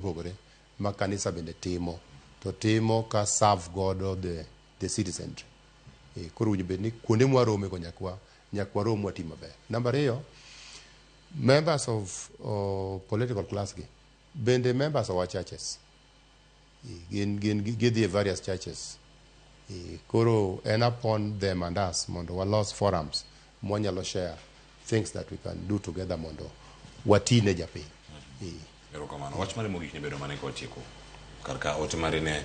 Opogore ma kanisa bende timo to timo ka serve godo the citizenry. Koro winjo bed ni kuonde mwarome go nyaka warom watim maber. Namba 2, members of political class gi bende members of our churches. Gin gidhi e various churches. Koro en upon them and us mondo walos forums mwanyalo share things that we can do together mondo wati ne japiny. Erokamano. Wach mari mogik ni bedo mane ka watieko kar ka, ote mari ne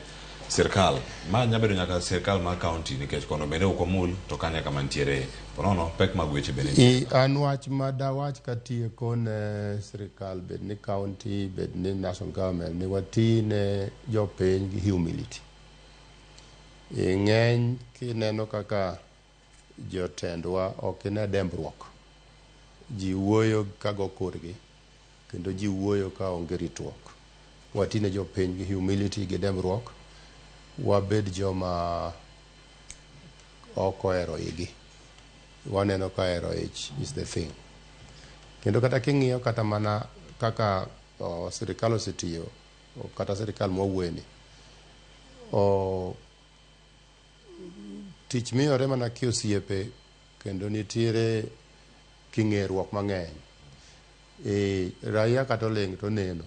sirkal ma nya bedo nyaka sirkal mar county, nikech kono bende ok omul to kanya kama nitiere ponono pek mag weche bende nitie. An wach ma dawach katieko ne sirikal, bed ni county, bed ni national government, ni wati ne jopiny gi humility. Ng'eny kineno kaka jotendwa ok ine dembruok. Ji wuoyo ka go korgi kendo ji wuoyo ka onge ritruok. Wati ne jopiny gi humility gi dembruok. Wabed joma ok ohero igi. Waneno ka hero ich is the thing. Kendo kata king'iyo kata mana kaka sirikal osetiyo, kata sirikal mwawuoye ni, tich miyore mana kiosiepe kendo nitiere king'eruok mang'eny. Raia kata oling' to neno.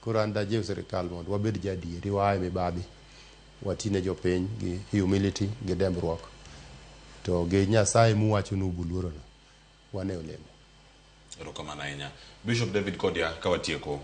Koro an dajiw sirikal mondo wabed jadieri, waa e mibadhi, wati ne jopiny gi humility gi dembruok. To gi Nyasaye muwacho ni ubuluorono, wane olemo. Erokamano ahinya. Bishop David Kodia, ka watieko.